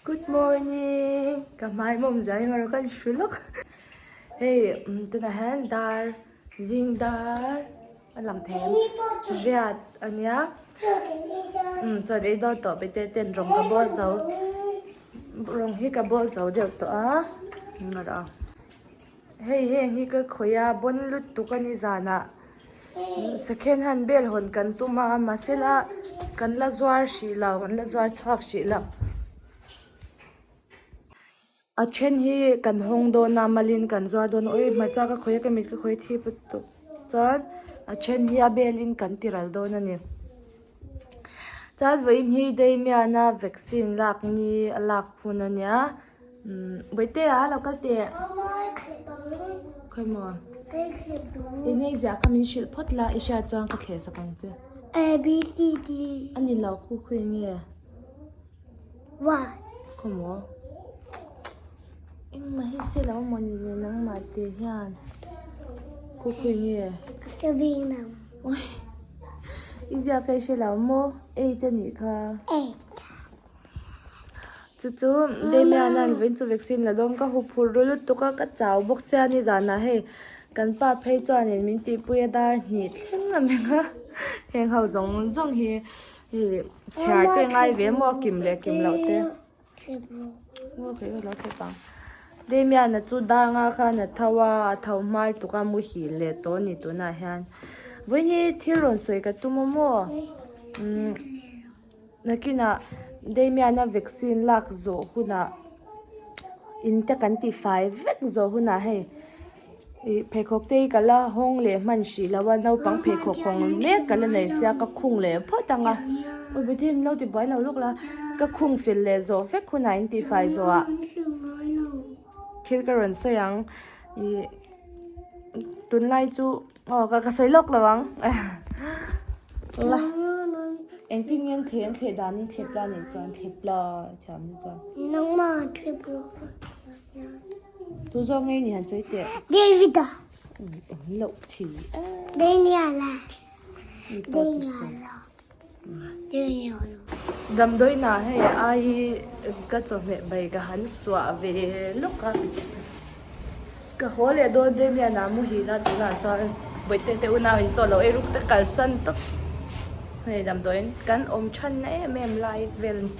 Good morning ka hmai mawm zia hi erawh ka inhru lawk hei tunah hian dar zing dar a lang thei em riat a nia umm chuan ei dawn tawh bete ten rawng ka bawl zo rawng hi ka bawl zo deuh tawh a ngarawh a hei heng hi ka khawih a bawn lutuk a ni zanah. Second hand bel hawn kan tum a mahsela kan la zuar hrih lo kan la zuar chhuak hrih lo a then hi kan hawng dawn a malin kan zuar dawn a awi hmarcha ka khawih a ka mit ka khawih thip lutuk chuan a then hi a belin kan ti ral dawn a ni chuan vawiin hi Damian-a vaccine lak ni a lak hun a nia. Umm Bawihtea lo kal teh. Khawi maw? I ngei ziah kha min hrilh phawt la i hriat chuan ka thleh sak ang che. A B C D. A ni lo khu khawi nge? One. Khawi maw? Engmah hi se lo maw ni le nangmah te hian. Khu khawi nge? Ka bing lo. Oi. I ziah ka i hre lo maw? Eight a nih kha. Eight. Chu chu Damian an vawiin chu vaccine la dawn ka huphurh ru lutuk a ka chau bawk che a ni zanah hei kan pa phei chuanin min tihpui a dar hnih thleng a meng a heng ho zawng zawng hi hei chhiar te ngai ve maw a kim leh kim loh te Damian a chu dar nga khan a tho a a tho hma lutuk a muhil leh tawh a ni tunah hian vawiin hi thil rawn sawi ka tum a maw umm. Nakinah Damian-a vaccine lak zawh hunah in te kan ti fai vek zawh hunah hei ih pheikhawk te hi ka la hawng leh hman hrih lo a naupang pheikhawk hawng mek ka la nei sia ka khung leh phawt ang a awi bati in lo ti buai lo lawk la ka khung fel leh zawh vek hunah in ti fai zawh ah thil ka rawn sawi ang ih tunlai chu. Aw ka ka sawi lawk lo ang la engtin nge an thleh an thleh dan in thlep la nih chuan thlep la thiam ni chuan nangma thlep lo tu zawk nge ni han sawi teh David a awm loh thi a Daniel a Daniel a Damdawiinah hei ai ka chawhmeh bai ka han suah ve lawk a, ka haw leh dawn Damian ah muhil a tunah chuan bawihte te unau in chaw lo ei ruk te kalsan tawp hei damdawiin kan awm than na em em lai vel a ni.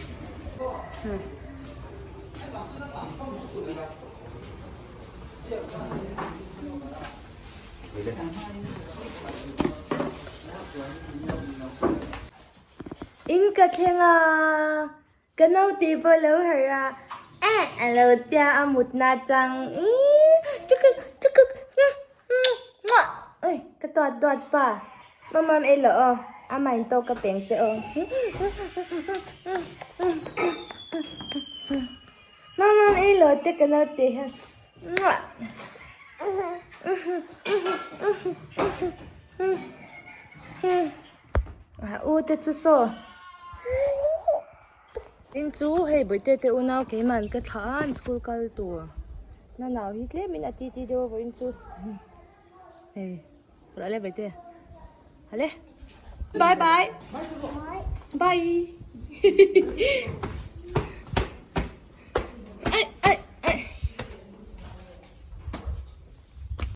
In ka thleng a, ka naute pawh lo harh a, eh a lo tia a mutna chang ih chukuk chukuk muah ui ka tuat duat pa mamam ei loh aw amah in tawk ka peng che aw mamam ei loh te ka naute hian muah. U te chu saw in chu hei bawihte te unau keimah an ka thlah a an school kal tur na nau hi tlem in a ti ti deuh a vawiin chu hei rawh le bawihte hale bye bye bye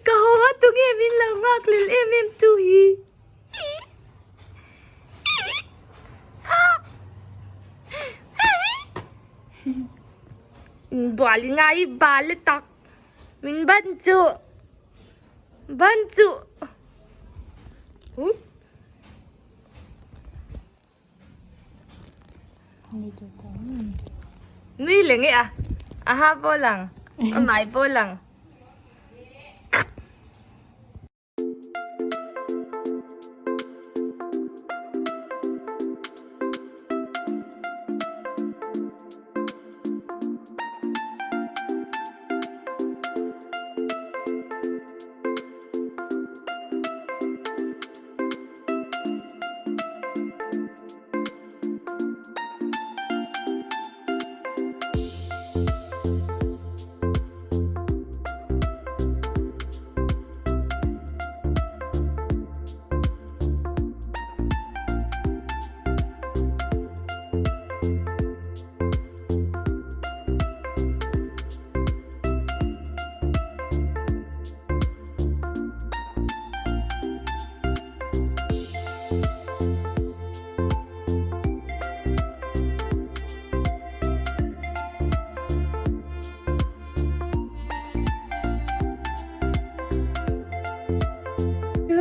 Ka haw a tunge min lo nghak lel em em tu hi. Bual i ngai bal le tak. Min ban chu. Ban chu. Nui leh nge a a ha pawh lang a hmai pawh lang.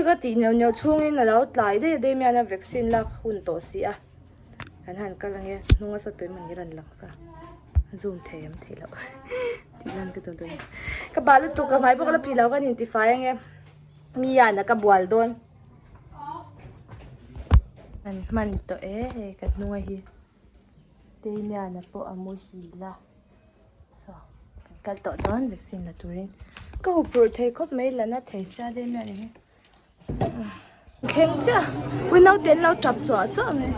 ka tih neuh neuh chhungin a lo tlai daih daih mai a vaccine lak hun tawh si a kan han kal ange hnung a saw tui mawni rawn lang kha zoom thei am theih loh tih lan ka tum dawn ka bah lutuk ka hmai bawk la phih lo ka nin tifai ange mi hian a ka bual dawn kan hman tawh e hei ka hnunga hi. Damian-a pawh a muhil a saw kan kal tawh dawn vaccine la turin ka huphurh thei khawp mai la na thei sia Damian-a hi thleng chiah ui naute an lo tap chuah chuah mai.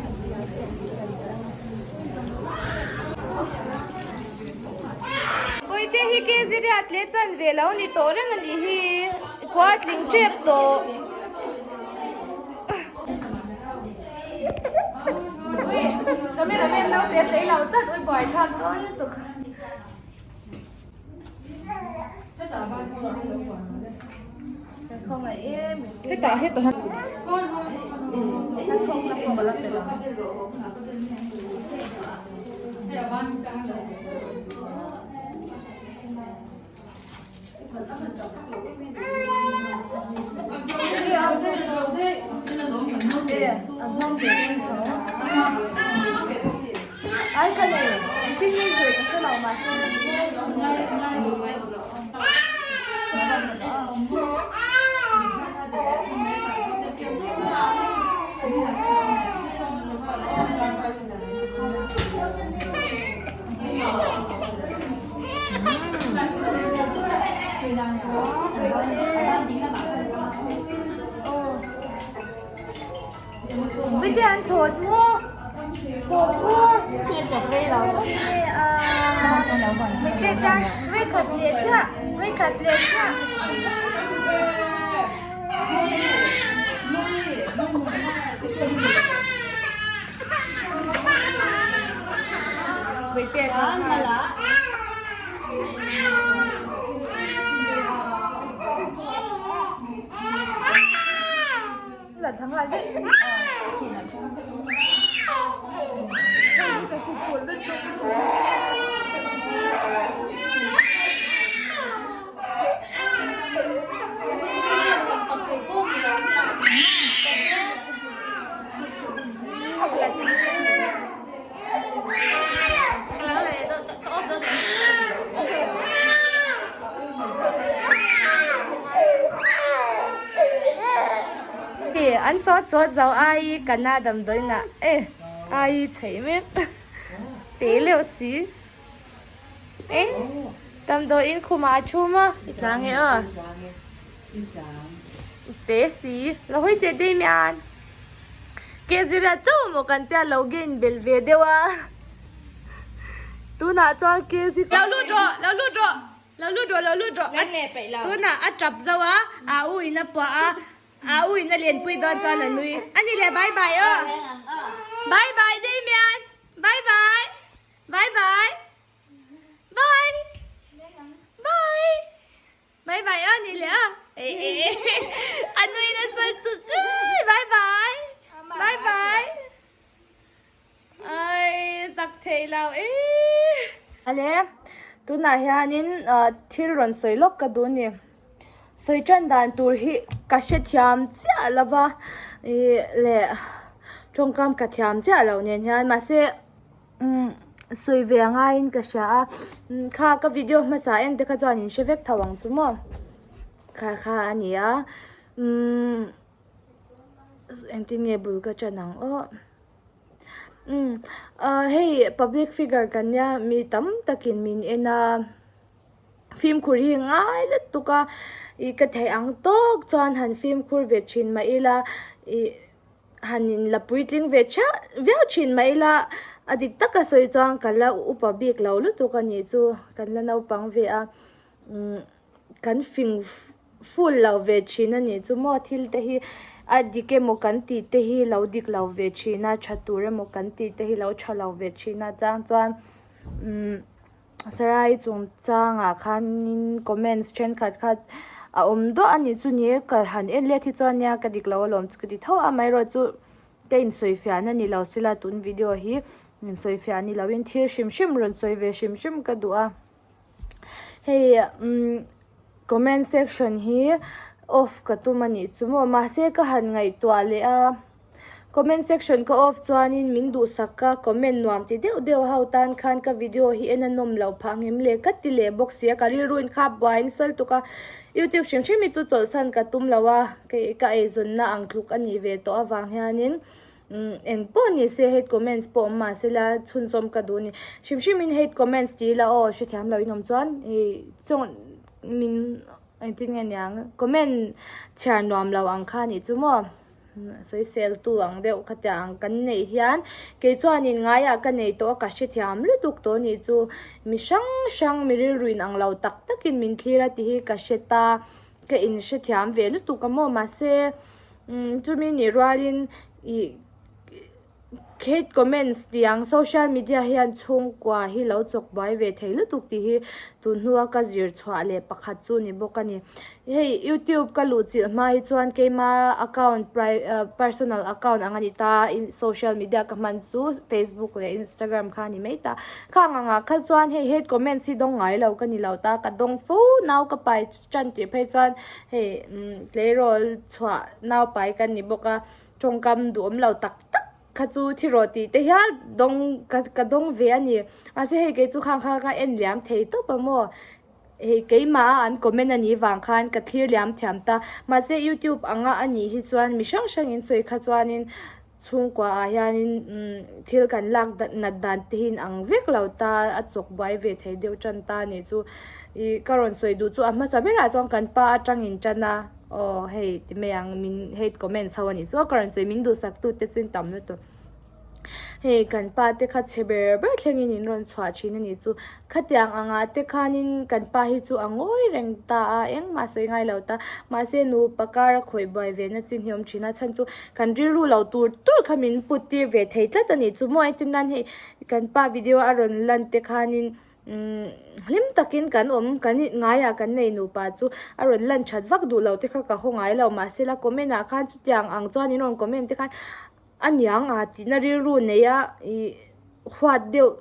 Puite hi kg riat leh chan ve lo ni tawh reng a nih hi khua a tling tep tawh. Vite an chawt maw chawt maw Vite tan vei khat leh chiah vei khat leh chiah. An sawt sawt zo ai kana damdawi ngah e ai chheih mek te leuh si e damdawiin khumah a thum a i tlang e aw te si lo hawi teh daih mian. Kezira chauh maw kan tia lo gain belh ve deuh a tunah chuan kezi lo lut rawh lo lut rawh lo lut rawh lo lut rawh tunah a tap zo a a u in a puah a a u in a lenpui dawn chuan a nui a ni le bye bye aw bye bye Damian bye bye bye bye bye bye. Bye bye a ni leh a a nui nasa tut bye bye bye bye ai zak thei lo e ale tunah hianin thil rawn sawi lawk ka duh a ni sawi tan dan tur hi ka hrethiam chiah lo va ih leh tawngkam ka thiam chiah loh nen hian mahse. Umm sawi ve a ngaiin ka hria a kha ka video hmasa en te kha chuan in hre vek tho ang chu maw kha kha a ni a umm engtin nge bul ka ṭan ang aw umm ah hei public figure kan nia mi tam takin min en a fimkhur hi ngai lutuk a ih ka theih ang tawk chuan han fimkhur ve thin mah ila ih. Han in la puitling ve chiah viau thin mai ila a dik taka sawi chuan ka la upa bik lo lutuk a nih chu kan la naupang ve a umm kan fing full lo ve thin a nih chu maw thil te hi a dik emaw kan tih te hi lo dik lo ve thin a tha tur emaw kan tih te hi lo tha lo ve thin a chang chuan umm. Sarai chungchangah khanin comments thenkhat kha a awm duah a nih chu ni e ka han en let hi chuan nia ka dik lo alawm chu ka ti tho a amaherawhchu ka insawifiahna ni lo sela tun video hi insawifiah ni loin thil hrim hrim rawn sawi ve hrim hrim ka duh a hei umm comment section hi. off ka tum a nih chu maw mahse ka han ngaihtuah leh a comment section ka off chuanin min duhsak a comment nuam ti deuh deuh ho tan khan ka video hi en a nawm loh phah ngem le ka ti leh bawk si a ka rilru in kha buai nasa lutuk a youtube hrim hrim hi chu chawlhsan ka tum lo a ka eizawnna ang tluk a nih ve tawh avang hianin. Umm eng pawh ni se hate comments pawh awm mahse la chhunzawm ka duh a ni. Hrim hrim in hate comments tih ila aw hrethiam lo in awm chuan ih chawng min engtin nge niang comment chhiar nuam lo ang kha nih chu maw sawisel tu ang deuh khatia ang kan neih hian kei chuanin ngaiah ka nei tawh a ka hrethiam lutuk tawh nih chu mi hrang hrang mi rilru in ang lo tak takin min thlir a tih hi ka hre ta ka in hrethiam ve lutuk a maw mahse. Umm chumi nih rualin ih hate comments tih ang social media hian chhungkua hi lo chawk buai ve thei lutuk tih hi tun hnua ka zir chhuah leh pakhat chu ni bawk a ni. Hei youtube ka luh chilh hma hi chuan keima account personal account ang a ni ta social media ka hman chu facebook leh instagram kha a ni mai ta. Khang angah kha chuan hei hate comments hi dawng ngai lo ka ni lo ta ka dawng fo nau ka pai Tan tih phei chuan hei tleirawl chhuah naupai kan ni bawk a tawngkam duhawm lo tak tak kha chu thi rawh tih te hial dawng ka ka dawng ve a ni mahse hei kei chu khang kha ka en liam thei tawp a maw hei keimah a an comment a nih vang khan ka thlir liam thiam ta mahse youtube anga a nih hi chuan mi hrang hrang in sawi kha chuanin. Chhungkua ah hianin thil kan lak nat dan te hi in ang vek lo ta a chawk buai ve thei deuh tan ta nih chu ih ka rawn sawi duh chu a hmasa berah chuan kan pa atang in tan a aw hei ti mai ang min hate comments ho anih chu a ka rawn sawi min duhsak tu te chu in tam lutuk hei kan pa te kha chhe ber ber thlengin in rawn chhuah thin anih chu. Khatiang angah te khanin kan pa hi chu a ngawi reng ta a, engmah sawi ngai lo ta. Mahse nupa kar a khawih buai ve na chin hi awm thin a, chhan chu kan rilru lo tur tur kha min put tir ve thei tlat a nih chu maw. Engtin nan hei kan pa video a rawn lan te khanin umm hlim takin kan awm kan ngaiah kan nei nupa chu a rawn lan that vak duh lo te kha ka haw ngai lo. Mahse la comment ah khan chutiang ang chuan in rawn comment te khan A niang a tihna rilru nei a ih huat deuh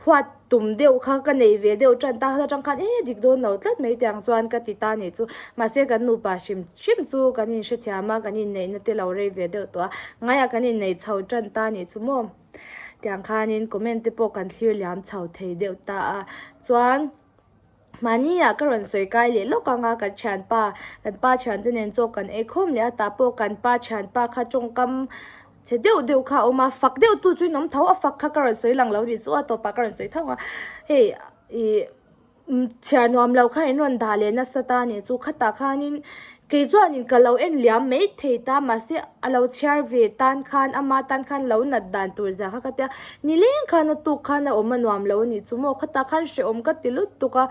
huat tum deuh kha ka nei ve deuh tan ta atang khan e dik dawn lo tlat mai tiang chuan ka ti ta nih chu mahse kan nupa hrim hrim chu kan inhrethiam a kan inneihna te lo rei ve deuh tawh a ngaiah kan innei chho tan ta nih chu maw tiang khanin comment te pawh kan thlir liam chho thei deuh ta a chuan. Mahni ah ka rawn sawi kai leh lawk ang a, kan thianpa, kan pa thiante nen chaw kan ei khawm leh a, tah pawh kan pa thianpa kha tawngkam chhe deuh deuh kha a awm a, fak deuh tu chu in awm tho a, fak kha ka rawn sawi lang lo nih chu a tawpah ka rawn sawi tho ang a, hei ih chhiar nuam lo kha in rawn dah leh nasa ta nih chu khatah khanin Kei chuanin ka lo en liam mai thei ta mahse a lo chhiar ve tan khan ama tan khan lo nat dan tur zia kha ka tia nileng khan a tuk khan a awm a nuam lo a nih chu maw khatah khan hrehawm ka ti lutuk a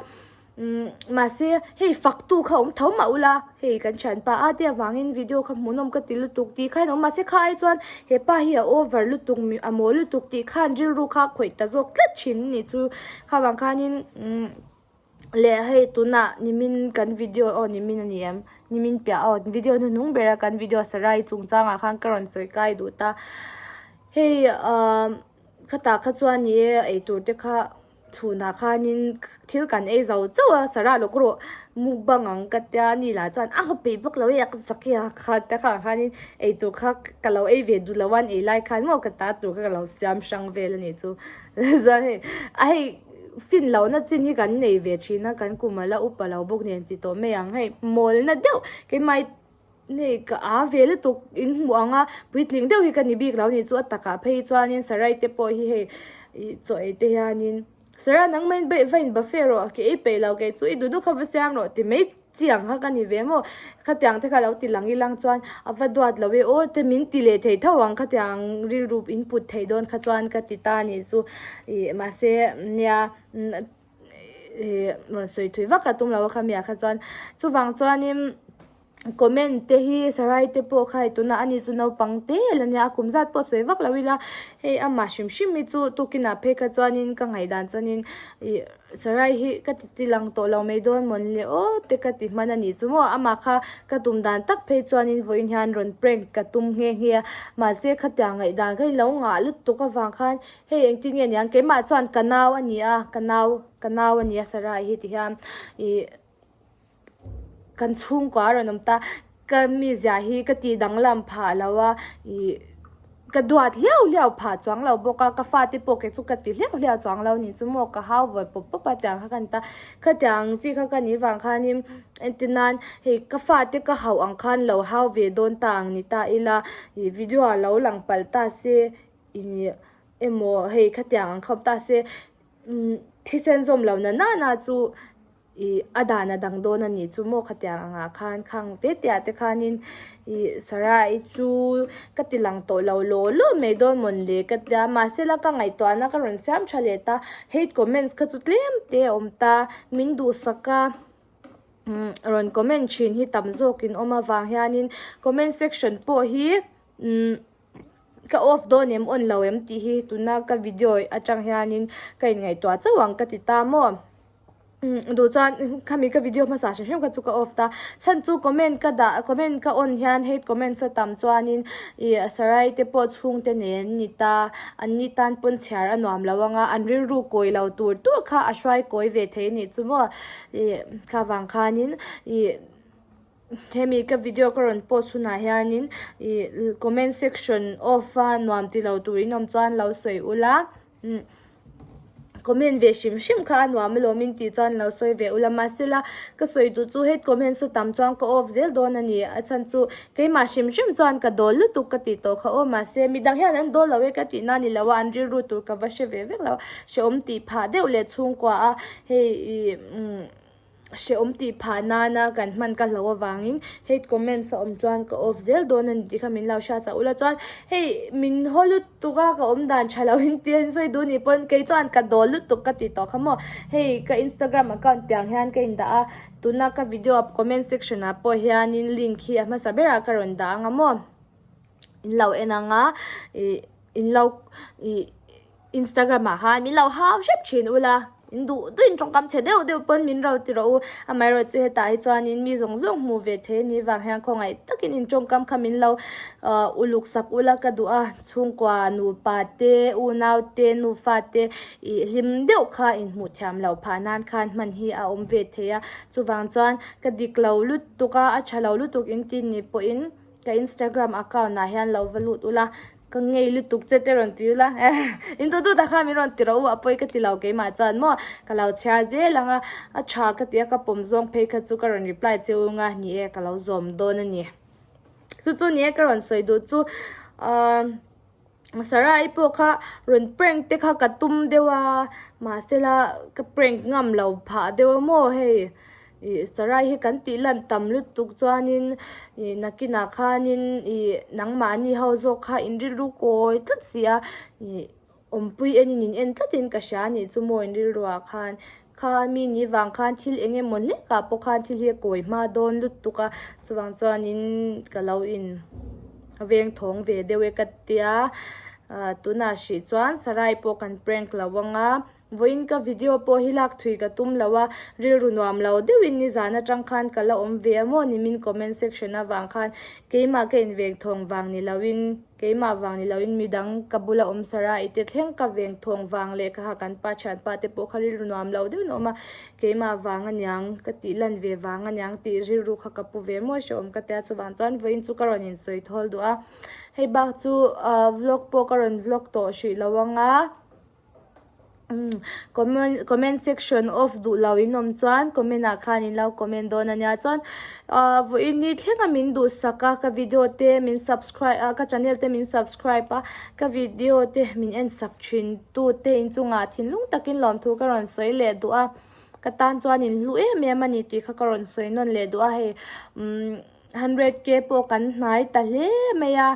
umm mahse hei fak tu kha awm tho mah ula hei kan thianpa a te avangin video kha hmuhnawm ka ti lutuk tih khan awm mahse kha ai chuan hepa hi a over lutuk a mawl lutuk tih khan rilru kha a khawih ta zawk tlat thin a nih chu khavang khanin umm. Leh hei tunah nimin kan video aw nimin a ni em nimin piah aw video hnuhnung bera kan video sarai chungchangah khan ka rawn sawi kai duh ta hei ahh khatah kha chuan ni e eitur te kha chhunah khanin thil kan ei zo chauh a sarah lawk rawh mukbang ang ka tia ni lah chuan a peih vak lo e a zak e a kha te kha khanin eitur kha ka lo ei ve duh lo a an ei lai khan maw ka ta tur kha ka lo siam hrang vel a nih chu chuan hei a hei. Fin lohna chin hi kan nei ve thin a, kan kum a la upa lo bawk nen ti tawh mai ang. Hei mawlna deuh keimah hei ka a ve lutuk in hmuh ang a, puitling deuh hi ka ni bik lo nih chu a takah phei chuanin sarai te pawh hi hei ih chaw ei te hianin Sarah nangmah in va in buffet rawh ke ei peih lo kei chu i duh duh kha va siam rawh ti mai. Chiang kha ka ni ve maw? Khatiang te kha lo ti lang ilang chuan a va duat lo e aw te min ti leh thei tho ang khatiang rilru in put theih dawn kha chuan ka ti ta nih chu ih mahse nia ih rawn sawi thui vak a tum lo a khamiah kha chuan chuvang chuanin comment te hi sarai te pawh kha hei tunah ani chu naupang te la nia a kum zat pawh sawi vak lo ila hei amah hrim hrim hi chu tukinah phei kha chuanin ka ngaihdan chuanin ih. Sarai hi ka ti ti lang tawh lo mai dawn mawn le aw te ka ti hman a nih chu maw amah kha ka tum dan tak phei chuanin vawiin hian rawn prank ka tum nghe nghe a mahse khatiang ngaihdan kha in lo ngah lutuk avang khan hei engtin nge niang keimah chuan ka nau a ni a ka nau ka nau a ni a Sarai hi ti hian ih. kan chhungkua a rawn awm ta ka mizia hi ka tih danglam phah lo a ih ka duat hliau hliau phah chuang lo bawk a ka fate pawh kei chu ka ti hliau hliau chuang lo ni chu maw ka hau vawi pawp pawp a tiang kha ka ni ta khatiang chi kha ka nih vang khanin entir nan hei ka fate ka hauh ang khan lo hau ve dawn ta ang ni ta ila ih video ah lo lang palh ta se ih emaw hei khatiang ang kha awm ta se umm thisen zawm lo na nana chu. Ih a dan a dang dawn a nih chu maw khatiang angah khan khang te te ah te khanin ih sarai chu ka ti lang tawh lo law law mai dawn mawn le ka tia mahse la ka ngaihtuahna ka rawn siam tha leh ta hate comments kha chu tlem te a awm ta min duhsak a umm rawn comment thin hi tam zawkin awm avang hianin comment section pawh hi umm. Ka off dawn em on lo em tih hi tuna ka video atang hianin ka inngaihtuah chauh ang ka ti ta maw. Umm duh chuan khami ka video hmasa hrim hrim kha chu ka off ta. Chhan chu comment ka dah comment ka on hian hate comments a tam chuanin ih sarai te pawh chhungte nen an ni ta an ni tan pawn chhiar a nuam lo ang a an rilru kawi lo tur tur kha a hruai kawi ve thei a nih chu maw ih kha vang khanin ih. Hemi ka video ka rawn post hunah hianin ih comment section off a nuam ti lo tur in awm chuan lo sawi ula umm comment ve hrim hrim kha a nuam alawm in tih chuan lo sawi ve ula mahsela ka sawi duh chu heti comments a tam chuan ka off zel dawn a ni a chhan chu keimah hrim hrim chuan ka dawl lutuk ka tih tawh kha aw mahse midang hian an dawl lo e ka tih na ni lo a an rilru tur ka va hre ve vek lo a hrehawm tih phah deuh leh chhungkua a hei ih umm. Hrehawm tih phah nana kan hman ka hlo avangin hate comments a awm chuan ka off zel dawn a ni tih kha min lo hriat chah ula chuan hei min haw lutuk a ka awm dan tha lo in tia in sawi duh nih pawn kei chuan ka dawl lutuk ka ti tawh kha maw hei ka instagram account tiang hian ka indah a tuna ka video a comment section ah pawh hianin link hi a hmasa berah ka rawn dah ang a maw in lo en ang a ih in lo ih. Instagram ah khan min lo hau hrep thin ula in duh duh in tawngkam chhe deuh deuh pawn min ro ti rawh u amaherawh chu hetah hi chuanin mi zawng zawng hmuh ve thei a nih vang hian khawngaih takin in tawngkam kha min lo ah uluk sak ula ka duh a chhungkua nupa te unau te nufa te ih hlim deuh kha in hmuh thiam loh phah nan khan hman hi a awm ve thei a chuvang chuan ka dik lo lutuk a a tha lo lutuk in tin ni pawhin ka Instagram account ah hian lo va lut ula. Ka ngei lutuk che te rawn ti ula in duh duh tak khan min rawn ti rawh u a pawi ka ti lo keimah chuan maw ka lo chhiar zel ang a a tha ka ti a ka pawm zawng phei kha chu ka rawn reply che u anga ni e ka lo zawm dawn a ni chu chu ni e ka rawn sawi duh chu ahh Sarah-i pawh kha rawn prank te kha ka tum deuh a mahsela ka prank ngam lo phah deuh a maw hei. Ih sarai hi kan tih lan tam lutuk chuanin ih nakinah khanin ih nangmahni ho zawk kha in rilru kawi tlat si a ih awmpui enin in en tlatin ka hria a nih chu maw in rilruah khan kha mi ni vang khan thil eng emaw hlekah pawh khan thil hi a kawi hma dawn lutuk a chuvang chuanin ka lo in veng thawng ve deuh e ka tia ah tunah hrih chuan sarai pawh kan prank lo ang a. Vawiin ka video pawh hi lak thui ka tum lo a, rilru nuam lo deuhin nizan atang khan ka la awm ve a maw nimin comment section avang khan keimah ka inveng thawng vang ni loin keimah vang ni loin midang ka bula awm Sarah-i te thleng ka veng thawng vang leh ka ha kan pa thianpa te pawh kha rilru nuam lo deuhin a awm a, keimah vang aniang ka tih lan ve vang aniang tih rilru kha ka pu ve maw hrehawm ka tia chuvang chuan vawiin chu ka rawn insawi thawl duh a, hei bak chu vlog pawh ka rawn vlog tawh hrih lo anga. Comment comment section off duh lo in awm chuan comment ah khan in lo comment dawn a nia chuan ah vawiin ni thleng a min duhsak a ka video te min subscribe a ka channel te min subscribe a ka video te min en sak thin tu te inchungah thinlung takin lawmthu ka rawn sawi leh duh a ka tan chuan in hlu em em a ni tih kha ka rawn sawi nawn leh duh a hei umm. Hundred K pawh kan hnai ta hle mai a,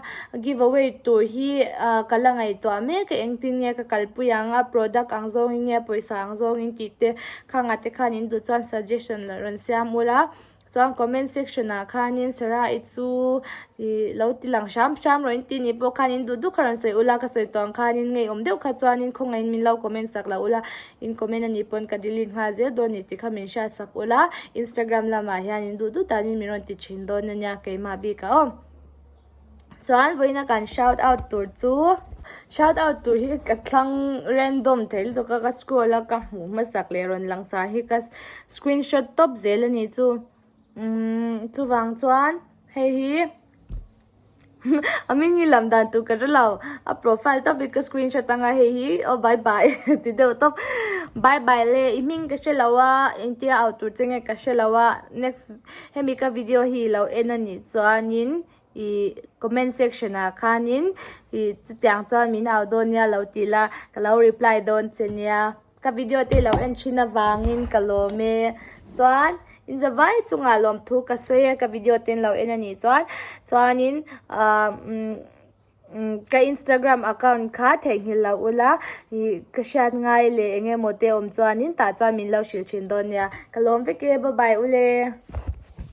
give away tur hi ah ka la ngaihtuah mek a engtin nge ka kalpui ang a product ang zawngin nge pawisa ang zawngin tih te khangah te khan in duh chuan suggestion lah rawn siam ula chuan comment section ah khanin Sarah-i chu ih lo ti lang hram hram rawh in tih nih pawh khan in duh duh kha rawn sawi ula ka sawi tawh ang khanin ngeiawm deuh kha chuanin khawngaihin min lo comment sak lo ula. In comment a nih pawn ka delete nghal zel dawn ni tih kha min hriat sak ula, Instagram lamah hian in duh duh danin min rawn ti thin dawn a nia keimah bikah aw. Chuan vawiina kan shout out tur chu shout out tur hi ka thlang random thei lutuk a ka scroll a ka hmuh hmasak leh rawn langsar hi ka screenshot tawp zel a nih chu. Umm chuvang chuan hei hi a hming hi lam dan tur ka hre lo a profile tawp hi ka screenshot anga hei hi aw bye bye ti deuh tawp bye bye le i hming ka hre lo a engtia au tur che nge ka hre lo a next hemi ka video hi ilo en anih chuanin ih comment section ah khanin ih chutiang chuan min au dawn nia lo tih la ka lo reply dawn che nia. Ka video te lo en thin avangin ka lawm e. Chuan in za vai chungah lawmthu ka sawi a ka video te lo en a nih chuan chuanin ahh umm ka instagram account kha theihnghilh loh ula ih ka hriat ngai leh eng emaw te awm chuanin tah chuan min lo hrilh thin dawn nia. Ka lawm vek e bye bye ule.